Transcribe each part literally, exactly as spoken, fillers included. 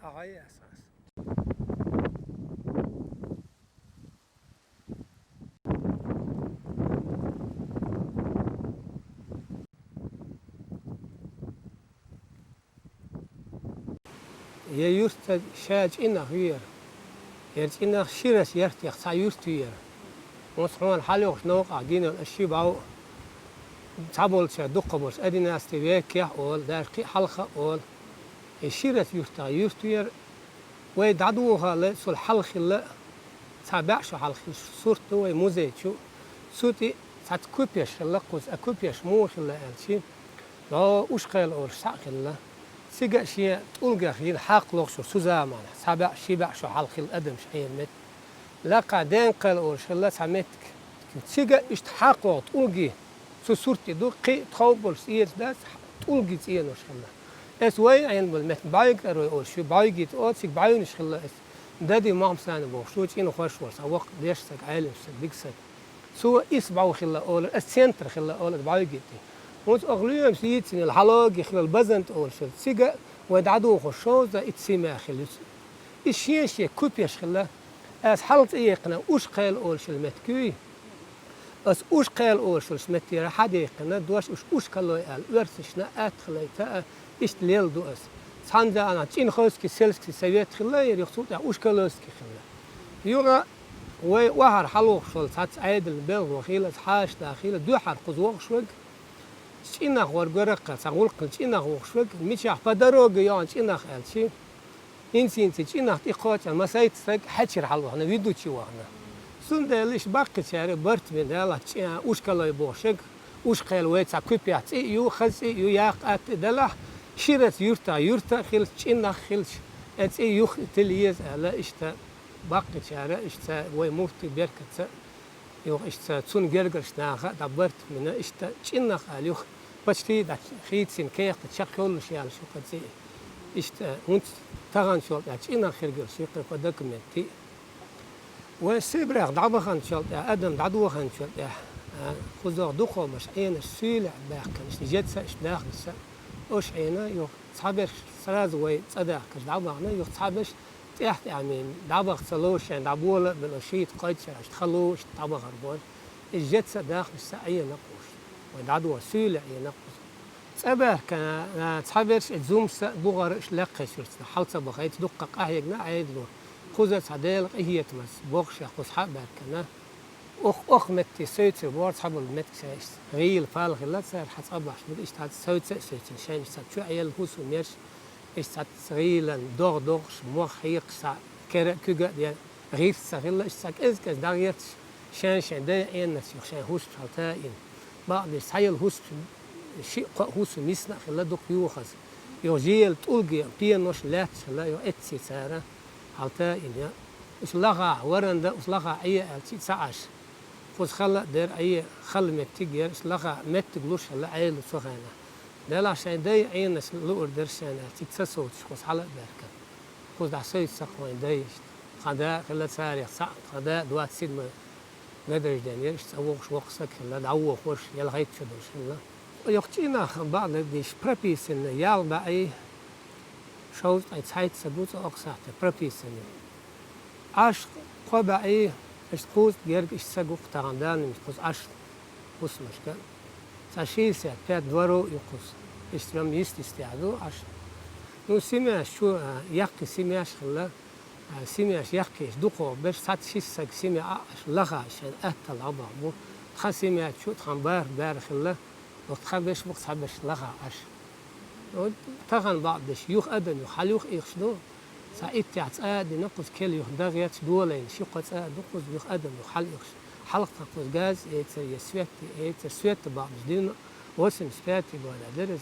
Ага, ясас. Я юрт ша чӀинах вера. Яр чӀинах ширас яртех цхьа юрт вера. Онс хьона хьалйохуш новкъахь гинал аш ши бав цхьаболча дукхабарш одиннадцатый векех ола, даже кхин хьалха ола. И ширас юртах юрт вера. Вай дӀадохалла, цул хьалха хилла, цхьа бӀе шо хьалха хилла сурт ду вай музей чу. Цу тӀе цхьацца купеш хилла кхуза, а купеш муха хилла аьлчи, дӀо Ушкхайла олуш цхьаъ хилла. Цига а шен тӀулгех йина хьакхалохуш цу заманахь, цхьа бӀе, ши бӀе шо хьалха хилла адамаш Ӏена меттиг. Лакхахь Денкхайла олуш хилла цхьа меттиг. Цига а иштта хьакхалоху тӀулги, цу сурт тӀе ду, кхин а тхов болуш цӀераш дац, тӀулги цӀенош хилла. Эс вай Ӏена болу меттиг БӀойгӀарой олуш ю, БӀойгӀит олу, цига бӀаьвнаш хилла эс. Дади Мохьмасана бохуш ву, чӀина хӀорш волу, цхьа воккха дешна стаг, Ӏелам стаг, дика стаг. Цо исс бӀов хилла олу, ас центр хилла олу ас БӀойгӀитан. ХӀунца оха лоьмас йийцина йолу хьалоги хилла Базант олуш йолу. Цига а вай дӀадохуш шовзткъе итт семья хилла юьцу. Иза шен-шен купеш хилла. Ас хьалха цӀе яьккхина Ушкхайла олуш йолу меттиг юй. Ас Ушкхайла олуш йолуш меттера хьадаьккхина, дош уьш Ушкалой аьлла, оьрсашна атта хилийта а, иштта лелла ду ас. Цхьана заманахь Чӏинхойский сельский совет хилла, яра юха цул тӀаьхьа Ушкалойский хилла. Юха вай охьара хьалохуш волу цхьацца Ӏедалан белхало хилла, аса хьаша дахийла, дуьххьара кхуза вохуш верг, чӀинах верг вара кхаьчна, цхьа гӀуллакхана чӀинах вохуш верг, мичахь по дороге йогӀу чӀинах аьлчи, инсинца чӀинах тӀе кхочун масайта стаг хьечира хьалавахана, ведучий вахана. Цундела иштта баккхийчара барт бина далахь, чӀи-, Ушкалой бохуш верг, Ушкхайла вай цхьа куьпехь цӀе а ю, хаза цӀе а ю, яккха атта а далахь, шираз юьртах юьрта а хилча, чӀинах а хилча, э, цӀе юха а тилла еза аьлла, иштта баккхийчара, иштта вай муфтий беркатца, юха иштта цунна гергарчу наха а дӀа барт бина, иштта чӀинах аьлла юха почти дӀа хийцина кехат чекхйоллуш яьлла шу кху цӀе. Иштта хӀунца таханчул тӀаьхьа чӀинах хиргала шу кху документий. Вай Сибрех дӀабаханчул тӀаьхьа, адам дӀадоханчул тӀаьхьа, а, кхузахь дукхахберш Ӏенаш суьйлехь баьхкина, иштта жеца а иштта дахнарш а, уьш Ӏена, юха цхьаберш сразу вай цӀа дахкаш дӀабахана, юха цхьаберш тӀаьхьа-тӀаьхьа мин дӀабаха ца лоруш шайн дӀабола а бина, шийтта кхойтта шарахь иштта хан лоруш дӀабахар бохуш, иза жеца а дахнарш а Ӏена кхуза. Вай дӀадоха суьйлехь Ӏена кхуза. ЦӀа баьхкина, а, цхьаберш и зумса а, бухара а иштта лаккхийчуьрца хьала ца бахийта, дуккха къахьегна Ӏедало. Кхуза цхьа Делан къинхетамца бохуш а кхуза хьа а баьхкина. Ох-, охха метте севцар бохура цхьаболу меттигаш, иштта гӀийла пал хилла цара, хьан цӀа бахьаш бу, иштта хьаца севца а севцина, шайна иштта цхьа чу Ӏела хӀусам ерш, иштта цхьацца гӀийлан догӀ дохуш, мох хьекхаш, цхьа кера а, куьга а ден, гӀирс ца хилла, иштта цхьа кӀез-кӀеза дӀагӀерташ, шайн-шайн дай Ӏеннарш юха шайн хӀусамаш хьала таийна. Бакъдерг цхьа йолу хӀусамаш шиъ-кхоъ хӀусам йисна а хилла дукха юхаза. Юха жиъал тӀулге пенош лаьтташ хилла, юха эцций цара хьала таийна. Уьш лахахь, варанда, уьш лахахь Ӏе аьлчи ца Ӏаш. Кхуза хала а дара Ӏе, хала меттиг яра, уьш лахахь меттиг луш хилла Ӏела цу хенахь. Делахь шайн дай Ӏенаш луур дара шайна аьлла, цига ца совцуш кхуза хьала а баьхкина. Кхуза дӀа севца ца кхойна дай иштта. Тхан да а хилла царех цхьаъ, тхан да а двадцать седьмой годовой рождения яра, иштта цӀа вохуш воккха стаг хилла, дӀавохуш, ялхайтта шо долуш хилла. Йоккха чӀинах бакъдерг дийш прописанный, ялх бӀе шовзткъе цхьайтта стаг ву цӀа окху сахьте прописанный. Ӏаш кхо бӀе, иштта кхузткъа герга иштта стаг ву кху тахана данна, иштта кхуза Ӏаш хӀусамашка. Цхьа шестьдесят пять дворов а ю кхуза. Иштта ям йист-йистехь ду Ӏаш. Ну, семьяш чу, а, яккхий семьяш хилла. А, семьяш яккхийчу дукхахберш, цхьацца ши стаг семья а Ӏаш, лаха шайн аттал дӀабаха бу. Тхан семья чу тхан бархӀ бер хилла, оха тхан берш бу, цхьаберш лаха Ӏаш. Вот тахана бакъдерш, юха адам юха хьала юха ихаш ду. Цхьа иттех цӀа а дина, кхуза кел юха дагӀерча долайна, ши-кхо цӀа а ду, кхуза юха адам юха хьала ихаш. Хьалха тхан кхуза газ эцар, я свет эцар, свет бакъдерш дина, восемьдесят пятый года дара иза.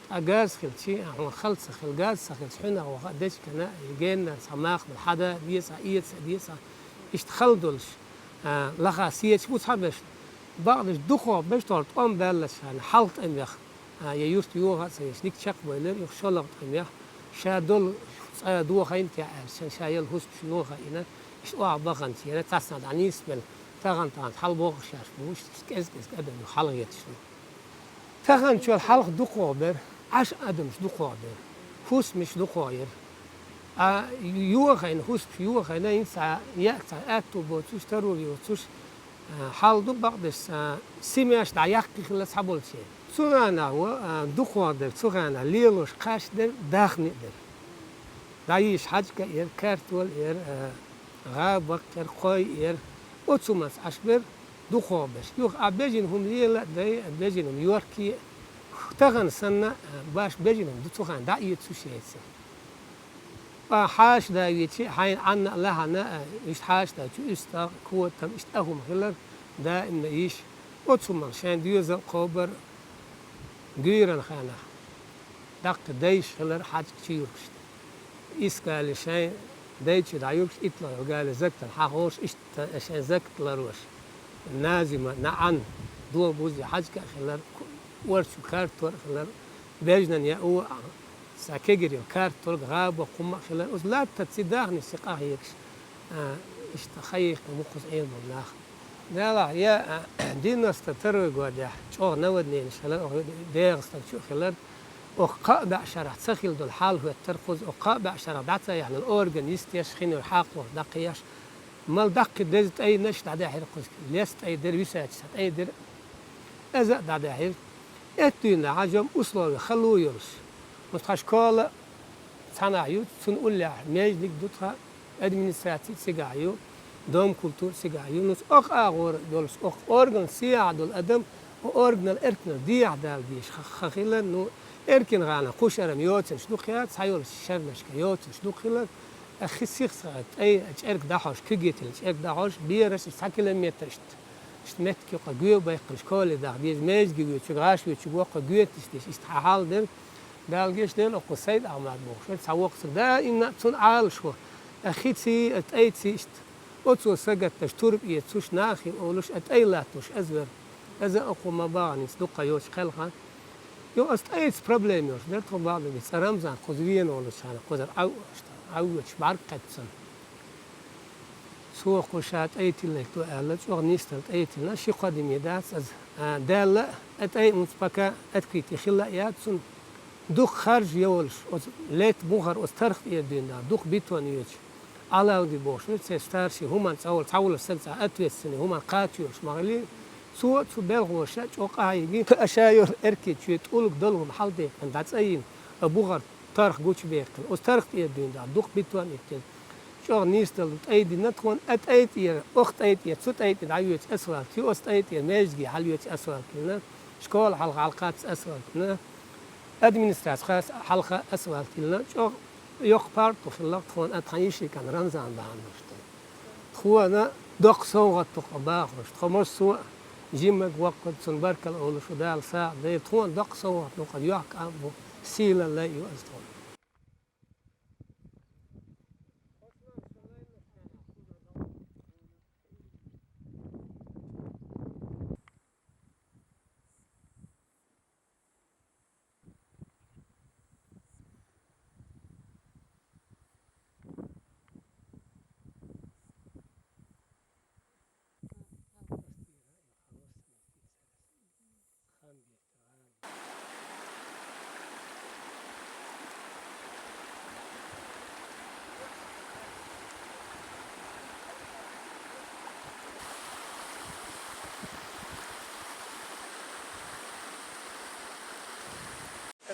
Ткъа газ хилчи, а, хьуна хала ца хила, газ ца хилча, хьуьнах ваха а дечкана, и геннара цхьа мах бала хьада а деза, эца а деза, иштта хала долуш, а, лаха сецаш бу цхьаберш. Бакъдерш дукхахберш тохара тӀом баьллачхьана, хьалха тӀамех, а, я юрт йоха а ца еш, дика чекхбевлира, юха шолгӀа тӀамех, ша долу цӀа дохийна те аьлла, шен ша йолу хӀусамаш йоха а йина, иштта охьа баханчу яра, цхьацца дӀанисбелла, тахана-тахана хьалабохуш шаьш бу, иштта кӀез-кӀезиг адам ю хьалагӀетташ ду. Таханчул хьалха дукхахберш, Ӏаш адамаш дукхахберш, хӀусамаш дукхахъяра. А йохайна, хӀусамаш йохайна, хӀинца яа цхьа аьтту боцуш, таро йоцуш, а, хьал ду бакъдеш, а, семьяш дӀаяккхий хилла цхьаболчийн. Цу ханахь ву, а, дукхох дерг, цу ханахь лелош кхаш дерг, дахни дерг. ДӀайийш хьаьжкӀа яр, картол яр, а, гӀаба баккха яр, кхой яр. Оцу хӀуманца Ӏаш бер дукхох берш. Юха а бежана хӀума лела а дай, а бежана хӀума йохкий, тахан санна, а, баш бежана хӀума ду цу хана дӀаэцуш яйцар. Ткъа хьаша да вечи, хьайна Ӏанна а лахьана, а, иштта хьаша да чу уьстагӀ, котам, иштта а хӀума хилар, даимна йиш. Оцу хӀуманах шайн доьзал кхобар, гуьйран ханахь. Даккхий дайша хилар хьаьжкӀа чу юргаш. Исс гали шайн дайчу дӀаюргаш, итлагӀа гали закатан хьахош, иштта шайн закат ларош. Назима, наӀан, дон бузи хьаьжкӀа хилар, орчу картор хилар, бежнан яа у, цхьа кегирил картолга гӀаба кхумма хилар. Оцу латтаца ци дахни си къахьегаш, а, иштта хайихка мукхус Ӏен болу нах. Делахь, я, а, девяносто второй годехь чӀогӀа наводненаш хилар, оха ДегӀастан чу а хилар, оха кхаа бӀе шарахь ца хилла долу хьал хӀоьттара кхуза, оха кхаа бӀе шарахь дӀа ца яьхьнал орган йистеш, хинур хьакхор даккхий еш, мал даккхий деза тӀайнаш дӀадаьхьира кхуза, лес тӀай дира, висача ца тӀай дира, аза а дӀадаьхьира. Эттуьйна хьажом условия хало йолуш. Муьста хьан школа цхьанахь ю, цунна уллехь междиг ду тхан, администраци цигахь ю, дом культура цигахь ю. Нуц окха агӀора долуш, окха орган сехьа долу адам, о органал эркнал дехьа дала дезаш ха-, ха хилар, ну, эркин гӀана кхушарам йоцанаш дукха яц, цхьа йолуш шарнашка йоцанаш дукха хилар, а хи сих ца тӀай чӀерг дӀахьош, куьгетил чӀерг дӀахьош, бераш цхьа километр иштта. Иштта меттиг юкъа гоьбайккхина школе даха деза, междиге воьдучуьнга, гӀаш воьдучуьнга воккха гоьтташ деш, иштта хьал дерг. Дала гечдойла, оккху Сайд-Ахьмад бохуш вара цхьа воккха стаг. Даимна цунна Ӏалашо, а хиций, а тӀайций иштта. Оцо сагатдеш, турба эцуш, нахе олуш, а тӀай латтош ас вара. Аса а оккхо ма бахана, иза дукха йоцуш кхелха. Йо, ас тӀайца проблема йолуш дара, тхо бахана, цкъа Рамзан кхуза вена волучу хана, кхузара Ӏов-, Ӏовоьдуш бӀаьрг кхеттачунна. Цо кху ша тӀай тиллайта аьлла, чӀогӀа нисдала тӀай тиллина, ши-кхо де ма дац аса. А, даьлла а, тӀай хӀинца пока открытие хилла а яц цунна. Дукха харж йолуш, оцу летта бухара оцу тарх тӀера дуьйна дара, дукха бетон йоьдуш. Алавди бохуш вара церан старший, хӀуманна цхьа волу, цхьа волу стаг цхьа ответственный, хӀуманна кхача йолуш ма хилий. Цо а, цу белхалоша а чӀогӀа къахьийгий, а ша йолу эркечуье тӀулг долу хӀума хьалдеккхина, дӀа цӀа йина, а бухара тарх гучубаьккхина. Оцу тарх тӀера дуьйна дара, дукха бетон йиттина. ЧӀогӀа нисдала тӀай дина тхуна, а тӀай тӀера, окху тӀай тӀера, цу тӀай тӀе дӀайоьдуш асфальт ю, оцу тӀай тӀера маьждиге хьалйоьдуш асфальт йиллина, школа хьалха хьалакхаччалц асфальт йиллина, администраци хьалха асфальт йиллина, чӀогӀа йоккха парк ду хилла тхуна, а тхан йишикан Рамзан бахьана долуш ду. Тхуна доккха совгӀат ду-кх бахарш, тхо массо а жиммаг воккхур цунна баркалла олуш ву, Дала сагӀа дойла, тхуна доккха совгӀат ду-кх, йохк а бу, сийлалла а ю аса тхуна.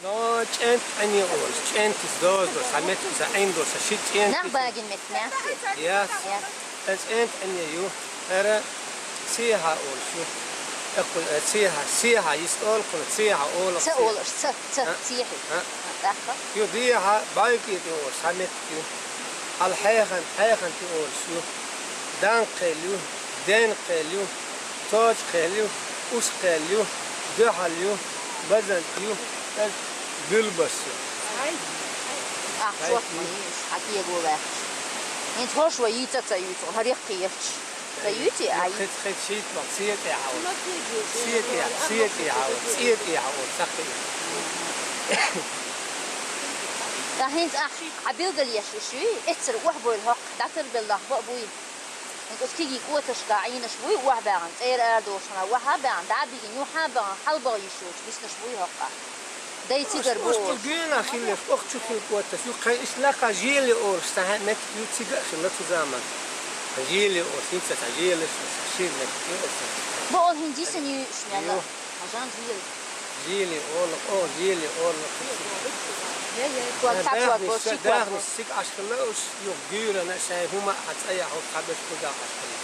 О, чӀент Ӏине олуш, чӀентица доза долуш, цхьа меттиг, цхьа Ӏин долуш, цхьа ши чӀентица. Нах багина меттиг ма яц? Яц. Яц. Э, чӀент Ӏине ю, хӀара сехьа олуш ю. Э, кху-, э, сехьа, сехьа йист олу кхуна, сехьа олу. Ца олуш, ца, ца, а, сехьа. А. А, тӀаккха? Ю дехьа, бӀаьвкӀе тӀе олуш, цхьа меттиг ю. Хьала хьехан, хьехан тӀе олуш ю. Данкхел ю, денкхел ю, цочкхел ю, ушкхел ю, дуьхьал ю, базант ю, тӀаккха буьлбас ю. Ахь чохь ма йийш, хьан кего ваьхча. ХӀинца хӀорш вай йийца а ца юьйцу, хӀара яккхий ехча. Ца юьйций, ай? Хиц, хиц, шийтта вахт, сетӀе хьавар. СетӀе, сетӀе хьавар, сетӀе хьавар, ца кхиира. Ткъа хӀинца ахь, хьан билгалъеш йиш юй, эццара охьабойла хӀокху, дӀатарбелла нах бан а буй. ХӀинца оцу кегий кӀоташка Ӏийнаш буй охьабаьхна, цӀера арадолуш хьуна охьа а баьхна, дӀа а бигина, юхьа а баьхна, хьалабаха йиш йолчу биснарш буй хӀокху ахь. Дай цигар бу. Ошта гуьна хилла, ох чу хил кӀватӀа. Юкъа иш лакха жили орш, са гьа мет ю цига хилла цу заман. Жили орш, хинца са жили орш, ши мет ю орш. Бу ол гьинжи сен ю шняла. Ю. Ажан жили. Жили орла, о жили орла. Я, я, квад, са квад, бо, ши квад. Дахни сик ашхилла орш, юх гуьра на шай гьума ацӀая хо хабеш куда ашхилла.